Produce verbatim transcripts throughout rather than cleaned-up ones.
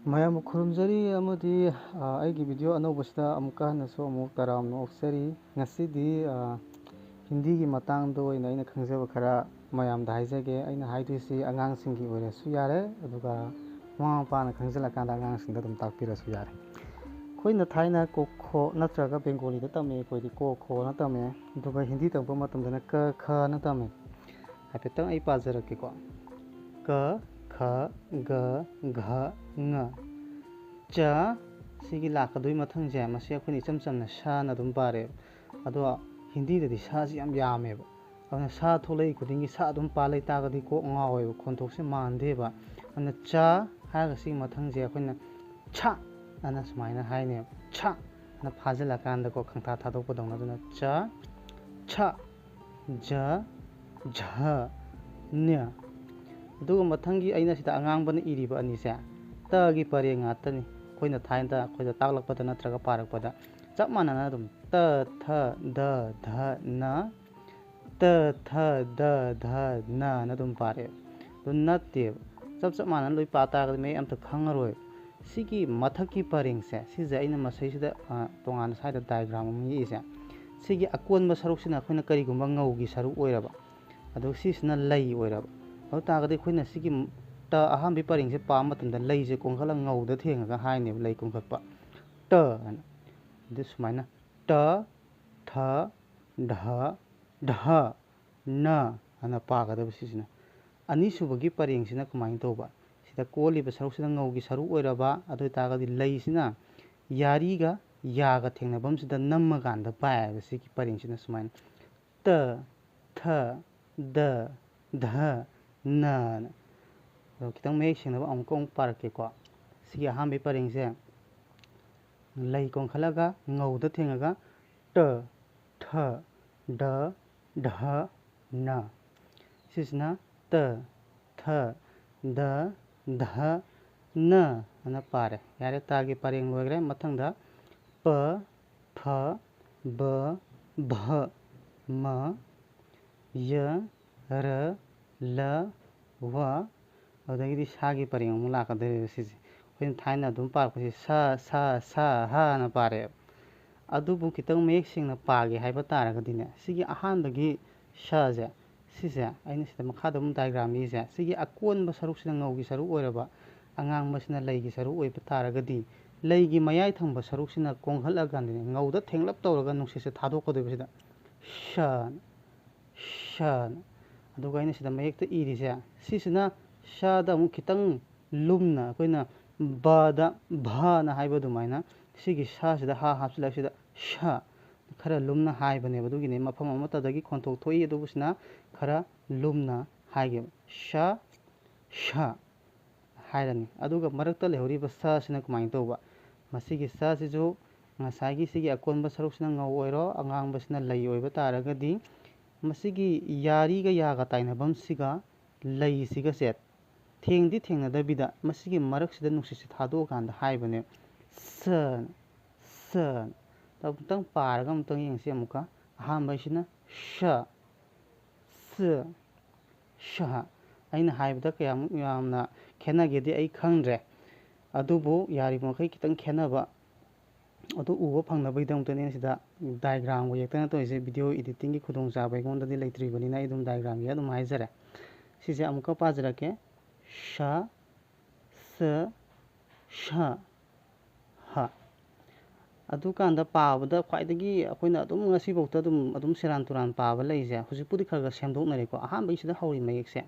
ꯃꯌꯥꯝꯕꯨ ꯈꯨꯔꯨꯝꯖꯔꯤ ꯑꯃꯗꯤ, ꯑ, ꯑꯩꯒꯤ video ꯑꯅꯧꯕꯁꯤꯗ ꯑꯃꯨꯛꯀ ꯍꯟꯅꯁꯨ ꯑꯃꯨꯛ ꯇꯔꯥꯝꯅ ꯑꯣꯛꯆꯔꯤ꯫ ꯉꯁꯤꯗꯤ, ꯑ, ꯍꯤꯟꯗꯤꯒꯤ ꯃꯇꯥꯡꯗ ꯑꯣꯏꯅ ꯑꯩꯅ ꯈꯪꯖꯕ ꯈꯔ ꯃꯌꯥꯝꯗ ꯍꯥꯏꯖꯒꯦ꯫ ꯑꯩꯅ ꯍꯥꯏꯗꯣꯏꯁꯤ ꯑꯉꯥꯡꯁꯤꯡꯒꯤ ꯑꯣꯏꯔꯁꯨ ꯌꯥꯔꯦ, ꯑꯗꯨꯒ ꯃꯃꯥ ꯃꯄꯥꯅ ꯈꯪꯖꯤꯜꯂꯀꯥꯟꯗ ꯑꯉꯥꯡꯁꯤꯡꯗ ꯑꯗꯨꯝ ꯇꯥꯛꯄꯤꯔꯁꯨ ꯌꯥꯔꯦ꯫ ꯑꯩꯈꯣꯏꯅ ꯊꯥꯏꯅ ꯀꯣ ꯈꯣ ꯅꯠꯇ꯭ꯔꯒ ꯕꯦꯡꯒꯣꯂꯤꯗ ꯇꯝꯃꯦ, ꯑꯩꯈꯣꯏꯗꯤ ꯀꯣ ꯈꯣꯅ ꯇꯝꯃꯦ, ꯑꯗꯨꯒ ꯍꯤꯟꯗꯤ ꯇꯝꯕ ꯃꯇꯝꯗꯅ ꯀ ꯈꯅ ꯇꯝꯃꯦ꯫ ꯍꯥꯏꯐꯦꯠꯇꯪ ꯑꯩ ꯄꯥꯖꯔꯛꯀꯦꯀꯣ꯫ ꯀ, ꯈ, ꯒ, ꯘ, ꯉ꯫ ꯆ, ꯁꯤꯒꯤ ꯂꯥꯛꯀꯗꯣꯏ ꯃꯊꯪꯁꯦ, ꯃꯁꯤ ꯑꯩꯈꯣꯏꯅ ꯏꯆꯝ ꯆꯝꯅ ꯁꯅ ꯑꯗꯨꯝ ꯄꯥꯔꯦꯕ꯫ ꯑꯗꯣ ꯍꯤꯟꯗꯤꯗꯗꯤ ꯁꯁꯤ ꯌꯥꯝ ꯌꯥꯝꯃꯦꯕ꯫ ꯑꯗꯨꯅ ꯁ ꯊꯣꯛꯂꯛꯏ ꯈꯨꯗꯤꯡꯒꯤ ꯁ ꯑꯗꯨꯝ ꯄꯥ ꯂꯩ ꯇꯥꯔꯒꯗꯤ ꯀꯣꯛ ꯉꯥꯎꯋꯦꯕ, ꯈꯣꯟꯊꯣꯛꯁꯦ ꯃꯥꯟꯗꯦꯕ꯫ ꯑꯗꯨꯅ ꯆ ꯍꯥꯏꯔꯒ ꯁꯤꯒꯤ ꯃꯊꯪꯁꯦ ꯑꯩꯈꯣꯏꯅ ꯁ ꯑꯅ ꯁꯨꯃꯥꯏꯅ ꯍꯥꯏꯅꯦꯕ꯫ ꯁ ꯑꯅ ꯐꯥꯖꯤꯜꯂꯀꯥꯟꯗꯀꯣ, ꯈꯪꯊꯥ ꯊꯥꯗꯣꯛꯄꯗꯧꯅ꯫ ꯑꯗꯨꯅ ꯆ, ꯁ, ꯖ, ꯖ, ꯅ꯭ꯌ꯫ ꯑꯗꯨꯒ ꯃꯊꯪꯒꯤ ꯑꯩꯅ ꯁꯤꯗ ꯑꯉꯥꯡꯕꯅ ꯏꯔꯤꯕ ꯑꯅꯤꯁꯦ ꯇꯒꯤ ꯄꯔꯦꯡ ꯉꯥꯛꯇꯅꯤ꯫ ꯑꯩꯈꯣꯏꯅ ꯊꯥꯏꯅꯗ ꯑꯩꯈꯣꯏꯗ ꯇꯥꯛꯂꯛꯄꯗ ꯅꯠꯇ꯭ꯔꯒ ꯄꯥꯔꯛꯄꯗ ꯆꯞ ꯃꯥꯟꯅꯅ ꯑꯗꯨꯝ ꯇ, ꯊ, ꯗ, ꯙ, ꯅ, ꯇ, ꯊ, ꯗ, ꯙ, ꯅ ꯅ ꯑꯗꯨꯝ ꯄꯥꯔꯛꯑꯦꯕ꯫ ꯑꯗꯨ ꯅꯠꯇꯦꯕ꯫ ꯆꯞ ꯆꯞ ꯃꯥꯟꯅꯅ ꯂꯣꯏ ꯄꯥ ꯇꯥꯔꯒꯗꯤ ꯃꯌꯦꯛ ꯑꯝꯇ ꯈꯪꯉꯔꯣꯏ꯫ ꯁꯤꯒꯤ ꯃꯊꯛꯀꯤ ꯄꯔꯦꯡꯁꯦ, ꯁꯤꯁꯦ ꯑꯩꯅ ꯃꯁꯤꯁꯤꯗ, ꯑ, ꯇꯣꯉꯥꯟꯅ ꯁ꯭ꯋꯥꯏꯗ diagram ꯑꯃ ꯌꯦꯛꯏꯁꯦ, ꯁꯤꯒꯤ ꯑꯀꯣꯟꯕ ꯁꯔꯨꯛꯁꯤꯅ ꯑꯩꯈꯣꯏꯅ ꯀꯔꯤꯒꯨꯝꯕ ꯉꯧꯒꯤ ꯁꯔꯨꯛ ꯑꯣꯏꯔꯕ, ꯑꯗꯨꯒ ꯁꯤꯁꯤꯅ ꯂꯩ ꯑꯣꯏꯔꯕ, ꯑꯗꯨ ꯇꯥꯔꯒꯗꯤ ꯑꯩꯈꯣꯏꯅ ꯁꯤꯒꯤ ꯇ ꯑꯍꯥꯟꯕꯒꯤ ꯄꯔꯦꯡꯁꯦ ꯄꯥꯕ ꯃꯇꯝꯗ ꯂꯩꯁꯦ ꯀꯣꯟꯈꯠꯂꯒ ꯉꯧꯗ ꯊꯦꯡꯉꯒ ꯍꯥꯏꯅꯦꯕ, ꯂꯩ ꯀꯣꯟꯈꯠꯄ꯫ ꯇ ꯍꯥꯏꯅ꯫ ꯑꯗꯨ ꯁꯨꯃꯥꯏꯅ ꯇ, ꯊ, ꯙ, ꯙ, ꯅ ꯍꯥꯏꯅ ꯄꯥꯒꯗꯕ ꯁꯤꯁꯤꯅ꯫ ꯑꯅꯤꯁꯨꯕꯒꯤ ꯄꯔꯦꯡꯁꯤꯅ ꯀꯃꯥꯏꯅ ꯇꯧꯕ? ꯁꯤꯗ ꯀꯣꯜꯂꯤꯕ ꯁꯔꯨꯛꯁꯤꯅ ꯉꯧꯒꯤ ꯁꯔꯨꯛ ꯑꯣꯏꯔꯕ, ꯑꯗꯨ ꯑꯣꯏ ꯇꯥꯔꯒꯗꯤ ꯂꯩꯁꯤꯅ ꯌꯥꯔꯤꯒ ꯌꯥꯒ ꯊꯦꯡꯅꯐꯝꯁꯤꯗ ꯅꯝꯃꯀꯥꯟꯗ ꯄꯥꯏ ꯍꯥꯏꯕ ꯁꯤꯒꯤ ꯄꯔꯦꯡꯁꯤꯅ ꯁꯨꯃꯥꯏꯅ ꯇ, ꯊ, ꯗ, ꯙ, ꯅ ꯍꯥꯏꯅ꯫ ꯑꯗꯣ ꯈꯤꯇꯪ ꯃꯌꯦꯛ ꯁꯦꯡꯅꯕ ꯑꯃꯨꯛꯀ ꯑꯃꯨꯛ ꯄꯥꯔꯛꯀꯦꯀꯣ꯫ ꯁꯤꯒꯤ ꯑꯍꯥꯟꯕꯒꯤ ꯄꯔꯦꯡꯁꯦ ꯂꯩ ꯀꯣꯟꯈꯠꯂꯒ ꯉꯧꯗ ꯊꯦꯡꯉꯒ ꯇ, ꯊ, ꯗ, ꯙ, ꯅ꯫ ꯁꯤꯁꯤꯅ ꯇ, ꯊ, ꯗ, ꯙ, ꯅ ꯍꯥꯏꯅ ꯄꯥꯔꯦ꯫ ꯌꯥꯔꯦ, ꯇꯒꯤ ꯄꯔꯦꯡ ꯂꯣꯏꯈ꯭ꯔꯦ꯫ ꯃꯊꯪꯗ ꯄ, ꯐ, ꯕ, ꯚ, ꯃ, ꯌ, ꯔ, ꯂ, ꯋ, ꯑꯗꯨꯗꯒꯤꯗꯤ ꯁꯥꯒꯤ ꯄꯔꯦꯡ ꯑꯃꯨꯛ ꯂꯥꯛꯀꯗꯧꯔꯤꯕ ꯁꯤꯁꯦ꯫ ꯑꯩꯈꯣꯏꯅ ꯊꯥꯏꯅ ꯑꯗꯨꯝ ꯄꯥꯔꯛꯄꯁꯦ ꯁ, ꯁ, ꯁ, ꯍꯅ ꯄꯥꯔꯛꯑꯦꯕ꯫ ꯑꯗꯨꯕꯨ ꯈꯤꯇꯪ ꯃꯌꯦꯛ ꯁꯦꯡꯅ ꯄꯥꯒꯦ ꯍꯥꯏꯕ ꯇꯥꯔꯒꯗꯤꯅꯦ, ꯁꯤꯒꯤ ꯑꯍꯥꯟꯕꯒꯤ ꯁꯁꯦ, ꯁꯤꯁꯦ ꯑꯩꯅ ꯁꯤꯗ ꯃꯈꯥꯗ ꯑꯃꯨꯛ diagram ꯏꯁꯦ, ꯁꯤꯒꯤ ꯑꯀꯣꯟꯕ ꯁꯔꯨꯛꯁꯤꯅ ꯉꯧꯒꯤ ꯁꯔꯨꯛ ꯑꯣꯏꯔꯕ, ꯑꯉꯥꯡꯕꯁꯤꯅ ꯂꯩꯒꯤ ꯁꯔꯨꯛ ꯑꯣꯏꯕ ꯇꯥꯔꯒꯗꯤ, ꯂꯩꯒꯤ ꯃꯌꯥꯏ ꯊꯪꯕ ꯁꯔꯨꯛꯁꯤꯅ ꯀꯣꯟꯈꯠꯂꯀꯥꯟꯗꯅꯦ, ꯉꯧꯗ ꯊꯦꯡꯂꯞ ꯇꯧꯔꯒ ꯅꯨꯡꯁꯤꯠꯁꯦ ꯊꯥꯗꯣꯛꯀꯗꯣꯏꯕ ꯁꯤꯗ꯫ ꯁ, ꯁ꯫ ꯑꯗꯨꯒ ꯑꯩꯅ ꯁꯤꯗ ꯃꯌꯦꯛꯇ ꯏꯔꯤꯁꯦ, ꯁꯤꯁꯤꯅ ꯁꯗ ꯑꯃꯨꯛ ꯈꯤꯇꯪ ꯂꯨꯝꯅ, ꯑꯩꯈꯣꯏꯅ ꯕꯗ ꯚꯅ ꯍꯥꯏꯕ ꯑꯗꯨꯃꯥꯏꯅ, ꯁꯤꯒꯤ ꯁꯁꯤꯗ ꯍ ꯍꯥꯞꯆꯤꯜꯂꯒ ꯁꯤꯗ ꯁ, ꯈꯔ ꯂꯨꯝꯅ ꯍꯥꯏꯕꯅꯦꯕ꯫ ꯑꯗꯨꯒꯤꯅꯦ ꯃꯐꯝ ꯑꯃꯠꯇꯗꯒꯤ ꯈꯣꯟꯊꯣꯛ ꯊꯣꯛꯏ, ꯑꯗꯨꯕꯨ ꯁꯤꯅ ꯈꯔ ꯂꯨꯝꯅ ꯍꯥꯏꯒꯦꯕ꯫ ꯁ, ꯁ ꯍꯥꯏꯔꯅꯤ꯫ ꯑꯗꯨꯒ ꯃꯔꯛꯇ ꯂꯩꯍꯧꯔꯤꯕ ꯁꯁꯤꯅ ꯀꯃꯥꯏꯅ ꯇꯧꯕ? ꯃꯁꯤꯒꯤ ꯁꯁꯤꯁꯨ ꯉꯁꯥꯏꯒꯤ ꯁꯤꯒꯤ ꯑꯀꯣꯟꯕ ꯁꯔꯨꯛꯁꯤꯅ ꯉꯧ ꯑꯣꯏꯔꯣ, ꯑꯉꯥꯡꯕꯁꯤꯅ ꯂꯩ ꯑꯣꯏꯕ ꯇꯥꯔꯒꯗꯤ, ꯃꯁꯤꯒꯤ ꯌꯥꯔꯤꯒ ꯌꯥꯒ ꯇꯥꯏꯅꯐꯝꯁꯤꯒ ꯂꯩꯁꯤꯒꯁꯦ ꯊꯦꯡꯗꯤ ꯊꯦꯡꯅꯗꯕꯤꯗ ꯃꯁꯤꯒꯤ ꯃꯔꯛꯁꯤꯗ ꯅꯨꯡꯁꯤꯠꯁꯦ ꯊꯥꯗꯣꯛꯑꯀꯥꯟꯗ ꯍꯥꯏꯕꯅꯦ꯫ ꯁ, ꯁ꯫ ꯑꯃꯨꯛꯇꯪ ꯄꯥꯔꯒ ꯑꯃꯨꯛꯇꯪ ꯌꯦꯡꯁꯤ ꯑꯃꯨꯛꯀ꯫ ꯑꯍꯥꯟꯕꯁꯤꯅ ꯁ, ꯁ, ꯁ꯫ ꯑꯩꯅ ꯍꯥꯏꯕꯗ ꯀꯌꯥꯃꯨꯛ ꯌꯥꯝꯅ ꯈꯦꯠꯅꯒꯦꯗꯤ ꯑꯩ ꯈꯪꯗ꯭ꯔꯦ, ꯑꯗꯨꯕꯨ ꯌꯥꯔꯤꯕ ꯃꯈꯩ ꯈꯤꯇꯪ ꯈꯦꯠꯅꯕ ꯑꯗꯨ ꯎꯕ ꯐꯪꯅꯕꯒꯤꯗꯃꯛꯇꯅꯦ ꯑꯩꯅ ꯁꯤꯗ diagramꯒ ꯌꯦꯛꯇꯅ ꯇꯧꯔꯤꯁꯦ꯫ Video editingꯒꯤ ꯈꯨꯗꯣꯡꯆꯥꯕ ꯑꯩꯉꯣꯟꯗꯗꯤ ꯂꯩꯇ꯭ꯔꯤꯕꯅꯤꯅ ꯑꯩ ꯑꯗꯨꯝ diagramꯒꯤ ꯑꯗꯨꯝ ꯍꯥꯏꯖꯔꯦ꯫ ꯁꯤꯁꯦ ꯑꯃꯨꯛꯀ ꯄꯥꯖꯔꯛꯀꯦ꯫ ꯁ, ꯁ, ꯁ, ꯍ꯫ ꯑꯗꯨꯀꯥꯟꯗ ꯄꯥꯕꯗ ꯈ꯭ꯋꯥꯏꯗꯒꯤ ꯑꯩꯈꯣꯏꯅ ꯑꯗꯨꯝ ꯉꯁꯤꯐꯥꯎꯗ ꯑꯗꯨꯝ, ꯑꯗꯨꯝ ꯁꯦꯔꯥꯟ ꯇꯨꯔꯥꯟ ꯄꯥꯕ ꯂꯩꯁꯦ, ꯍꯧꯖꯤꯛꯄꯨꯗꯤ ꯈꯔ ꯈꯔ ꯁꯦꯝꯗꯣꯛꯅꯔꯦꯀꯣ꯫ ꯑꯍꯥꯟꯕꯒꯤꯁꯤꯗ ꯍꯧꯔꯤ ꯃꯌꯦꯛꯁꯦ,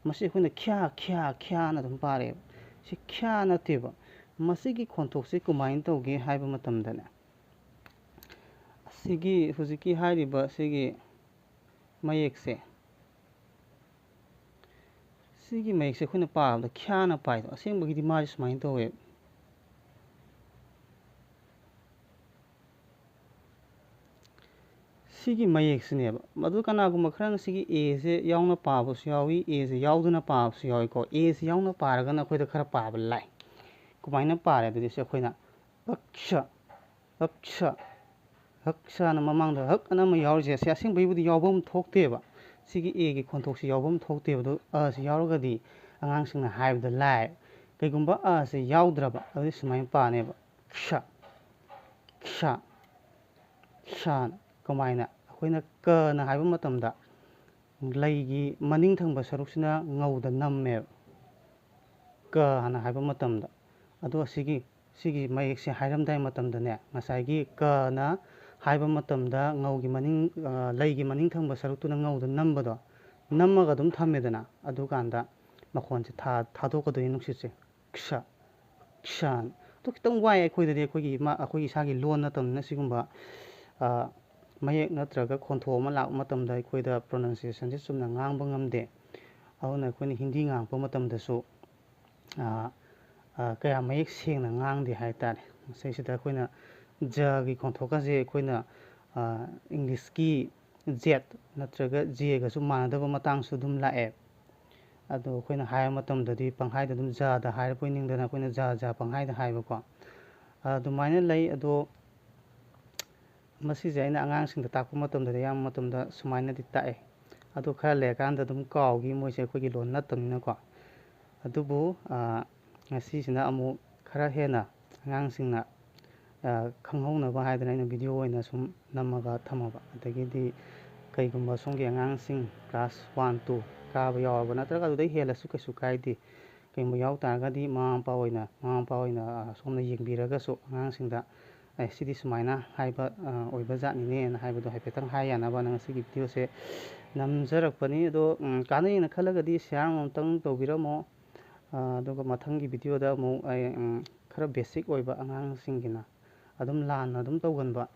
ꯃꯁꯤ ꯑꯩꯈꯣꯏꯅ ꯈ꯭ꯌꯥ, ꯈ꯭ꯌꯥ, ꯈ꯭ꯌꯥꯅ ꯑꯗꯨꯝ ꯄꯥꯔꯛꯑꯦꯕ꯫ ꯁꯤ ꯈ꯭ꯌꯥ ꯅꯠꯇꯦꯕ꯫ ꯃꯁꯤꯒꯤ ꯈꯣꯟꯊꯣꯛꯁꯤ ꯀꯃꯥꯏꯅ ꯇꯧꯒꯦ ꯍꯥꯏꯕ ꯃꯇꯝꯗꯅꯦ, ꯑꯁꯤꯒꯤ ꯍꯧꯖꯤꯛꯀꯤ ꯍꯥꯏꯔꯤꯕ ꯁꯤꯒꯤ ꯃꯌꯦꯛꯁꯦ, ꯁꯤꯒꯤ ꯃꯌꯦꯛꯁꯦ ꯑꯩꯈꯣꯏꯅ ꯄꯥꯕꯗ ꯈ꯭ꯌꯥꯅ ꯄꯥꯏꯗꯣ, ꯑꯁꯦꯡꯕꯒꯤꯗꯤ ꯃꯥꯁꯦ ꯁꯨꯃꯥꯏꯅ ꯇꯧꯋꯦ꯫ ꯁꯤꯒꯤ ꯃꯌꯦꯛꯁꯤꯅꯦꯕ꯫ ꯃꯗꯨ ꯀꯅꯥꯒꯨꯝꯕ ꯈꯔꯅ ꯁꯤꯒꯤ ꯑꯦꯁꯦ ꯌꯥꯎꯅ ꯄꯥꯕꯁꯨ ꯌꯥꯎꯏ, ꯑꯦꯁꯦ ꯌꯥꯎꯗꯅ ꯄꯥꯕꯁꯨ ꯌꯥꯎꯏꯀꯣ꯫ ꯑꯦꯁꯦ ꯌꯥꯎꯅ ꯄꯥꯔꯒꯅ ꯑꯩꯈꯣꯏꯗ ꯈꯔ ꯄꯥꯕ ꯂꯥꯏ꯫ ꯀꯃꯥꯏꯅ ꯄꯥꯔꯦ ꯑꯗꯨꯗꯤ? ꯁꯤ ꯑꯩꯈꯣꯏꯅ ꯑꯛꯁ, ꯑꯛꯁ, ꯑꯛꯁ ꯑꯅ ꯃꯃꯥꯡꯗ ꯍꯛ ꯑꯅ ꯑꯃ ꯌꯥꯎꯔꯤꯁꯦ, ꯁꯤ ꯑꯁꯦꯡꯕꯩꯕꯨꯗꯤ ꯌꯥꯎꯐꯝ ꯊꯣꯛꯇꯦꯕ꯫ ꯁꯤꯒꯤ ꯑꯦꯒꯤ ꯈꯣꯟꯊꯣꯛꯁꯤ ꯌꯥꯎꯐꯝ ꯊꯣꯛꯇꯦꯕ꯫ ꯑꯗꯣ ꯑꯁꯤ ꯌꯥꯎꯔꯒꯗꯤ ꯑꯉꯥꯡꯁꯤꯡꯅ ꯍꯥꯏꯕꯗ ꯂꯥꯏ꯫ ꯀꯩꯒꯨꯝꯕ ꯑꯁꯦ ꯌꯥꯎꯗ꯭ꯔꯕ, ꯑꯗꯨꯗꯤ ꯁꯨꯃꯥꯏꯅ ꯄꯥꯅꯦꯕ: ꯈ, ꯈ, ꯈ꯫ ꯀꯃꯥꯏꯅ? ꯑꯩꯈꯣꯏꯅ ꯀꯅ ꯍꯥꯏꯕ ꯃꯇꯝꯗ ꯂꯩꯒꯤ ꯃꯅꯤꯡ ꯊꯪꯕ ꯁꯔꯨꯛꯁꯤꯅ ꯉꯧꯗ ꯅꯝꯃꯦꯕ, ꯀ ꯍꯥꯏꯅ ꯍꯥꯏꯕ ꯃꯇꯝꯗ꯫ ꯑꯗꯣ ꯑꯁꯤꯒꯤ, ꯁꯤꯒꯤ ꯃꯌꯦꯛꯁꯦ ꯍꯥꯏꯔꯝꯗꯥꯏ ꯃꯇꯝꯗꯅꯦ, ꯉꯁꯥꯏꯒꯤ ꯀꯅ ꯍꯥꯏꯕ ꯃꯇꯝꯗ ꯉꯧꯒꯤ ꯃꯅꯤꯡ, ꯑ, ꯂꯩꯒꯤ ꯃꯅꯤꯡ ꯊꯪꯕ ꯁꯔꯨꯛꯇꯨꯅ ꯉꯧꯗ ꯅꯝꯕꯗꯣ, ꯅꯝꯃꯒ ꯑꯗꯨꯝ ꯊꯝꯃꯦꯗꯅ, ꯑꯗꯨꯀꯥꯟꯗ ꯃꯈꯣꯟꯁꯦ ꯊꯥ-, ꯊꯥꯗꯣꯛꯀꯗꯣꯏꯅꯤ ꯅꯨꯡꯁꯤꯠꯁꯦ꯫ ꯈ, ꯈ꯫ ꯑꯗꯨ ꯈꯤꯇꯪ ꯋꯥꯏ ꯑꯩꯈꯣꯏꯗꯗꯤ, ꯑꯩꯈꯣꯏꯒꯤ ꯏꯃꯥ-, ꯑꯩꯈꯣꯏꯒꯤ ꯏꯁꯥꯒꯤ ꯂꯣꯟ ꯅꯠꯇꯕꯅꯤꯅ ꯁꯤꯒꯨꯝꯕ, ꯑ, ꯃꯌꯦꯛ ꯅꯠꯇ꯭ꯔꯒ ꯈꯣꯟꯊꯣꯛ ꯑꯃ ꯂꯥꯛꯄ ꯃꯇꯝꯗ ꯑꯩꯈꯣꯏꯗ pronunciationꯁꯦ ꯆꯨꯝꯅ ꯉꯥꯡꯕ ꯉꯝꯗꯦ꯫ ꯑꯗꯨꯅ ꯑꯩꯈꯣꯏꯅ ꯍꯤꯟꯗꯤ ꯉꯥꯡꯉꯛꯄ ꯃꯇꯝꯗꯁꯨ, ꯑ, ꯑ, ꯀꯌꯥ ꯃꯌꯦꯛ ꯁꯦꯡꯅ ꯉꯥꯡꯗꯦ ꯍꯥꯏ ꯇꯥꯔꯦ꯫ ꯃꯁꯤꯁꯤꯗ ꯑꯩꯈꯣꯏꯅ ꯖꯒꯤ ꯈꯣꯟꯊꯣꯛꯀꯁꯦ ꯑꯩꯈꯣꯏꯅ, ꯑ, Englishꯀꯤ ꯖꯦꯠ ꯅꯠꯇ꯭ꯔꯒ ꯖꯦꯒꯁꯨ ꯃꯥꯟꯅꯗꯕ ꯃꯇꯥꯡꯁꯨ ꯑꯗꯨꯝ ꯂꯥꯛꯑꯦ꯫ ꯑꯗꯣ ꯑꯩꯈꯣꯏꯅ ꯍꯥꯏꯕ ꯃꯇꯝꯗꯗꯤ ꯄꯪꯍꯥꯏꯗ ꯑꯗꯨꯝ ꯖꯗ ꯍꯥꯏꯔꯕꯣꯏ ꯅꯤꯡꯗꯅ ꯑꯩꯈꯣꯏꯅ ꯖ ꯖ ꯄꯪꯍꯥꯏꯗ ꯍꯥꯏꯕꯀꯣ꯫ ꯑꯗꯨꯃꯥꯏꯅ ꯂꯩ꯫ ꯑꯗꯣ ꯃꯁꯤꯁꯦ ꯑꯩꯅ ꯑꯉꯥꯡꯁꯤꯡꯗ ꯇꯥꯛꯄ ꯃꯇꯝꯗꯗꯤ ꯑꯌꯥꯝꯕ ꯃꯇꯝꯗ ꯁꯨꯃꯥꯏꯅꯗꯤ ꯇꯥꯛꯑꯦ꯫ ꯑꯗꯣ ꯈꯔ ꯂꯩꯔꯀꯥꯟꯗ ꯑꯗꯨꯝ ꯀꯥꯎꯈꯤ, ꯃꯣꯏꯁꯦ ꯑꯩꯈꯣꯏꯒꯤ ꯂꯣꯟ ꯅꯠꯇꯕꯅꯤꯅꯀꯣ꯫ ꯑꯗꯨꯕꯨ, ꯑ, ꯉꯁꯤꯁꯤꯅ ꯑꯃꯨꯛ ꯈꯔ ꯍꯦꯟꯅ ꯑꯉꯥꯡꯁꯤꯡꯅ, ꯑ, ꯈꯪꯍꯧꯅꯕ ꯍꯥꯏꯗꯅ ꯑꯩꯅ video ꯑꯣꯏꯅ ꯁꯨꯝ ꯅꯝꯃꯒ ꯊꯝꯃꯕ꯫ ꯑꯗꯒꯤꯗꯤ ꯀꯩꯒꯨꯝꯕ ꯁꯣꯝꯒꯤ ꯑꯉꯥꯡꯁꯤꯡ class one, two ꯀꯥꯕ ꯌꯥꯎꯔꯕ, ꯅꯠꯇ꯭ꯔꯒ ꯑꯗꯨꯗꯩ ꯍꯦꯜꯂꯁꯨ ꯀꯩꯁꯨ ꯀꯥꯏꯗꯦ꯫ ꯀꯩꯒꯨꯝꯕ ꯌꯥꯎ ꯇꯥꯔꯒꯗꯤ ꯃꯃꯥ ꯃꯄꯥ ꯑꯣꯏꯅ, ꯃꯃꯥ ꯃꯄꯥ ꯑꯣꯏꯅ, ꯑ, ꯁꯣꯝꯅ ꯌꯦꯡꯕꯤꯔꯒꯁꯨ ꯑꯉꯥꯡꯁꯤꯡꯗ, "ꯑꯦ, ꯁꯤꯗꯤ ꯁꯨꯃꯥꯏꯅ ꯍꯥꯏꯕ, ꯑ, ꯑꯣꯏꯕ ꯖꯥꯠꯅꯤꯅꯦꯅ" ꯍꯥꯏꯕꯗꯣ ꯍꯥꯏꯐꯦꯠꯇꯪ ꯍꯥꯏ ꯌꯥꯅꯕ ꯉꯁꯤꯒꯤ videoꯁꯦ ꯅꯝꯖꯔꯛꯄꯅꯤ꯫ ꯑꯗꯣ, ꯎꯝ, ꯀꯥꯟꯅꯩꯅ ꯈꯜꯂꯒꯗꯤ share ꯑꯃꯨꯛꯇꯪ ꯇꯧꯕꯤꯔꯝꯃꯣ꯫ ꯑ, ꯑꯗꯨꯒ ꯃꯊꯪꯒꯤ videoꯗ ꯑꯃꯨꯛ ꯑꯩ, ꯎꯝ, ꯈꯔ basic ꯑꯣꯏꯕ, ꯑꯉꯥꯡꯁꯤꯡꯒꯤꯅ ꯑꯗꯨꯝ ꯂꯥꯟꯅ ꯑꯗꯨꯝ ꯇꯧꯒꯟꯕ,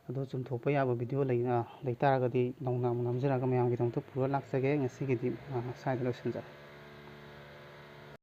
ꯑꯗꯣ ꯆꯨꯝꯊꯣꯛꯄ ꯌꯥꯕ video ꯂꯩ, ꯑ, ꯂꯩꯇꯥꯔꯒꯗꯤ ꯅꯧꯅ ꯑꯃꯨꯛ ꯅꯝꯖꯔꯒ ꯃꯌꯥꯝꯒꯤꯗꯃꯛꯇ ꯄꯨꯔ ꯂꯥꯛꯆꯒꯦ꯫ ꯉꯁꯤꯒꯤꯗꯤ, ꯑ, ꯁ꯭ꯋꯥꯏꯗ ꯂꯣꯏꯁꯤꯟꯖꯔꯦ꯫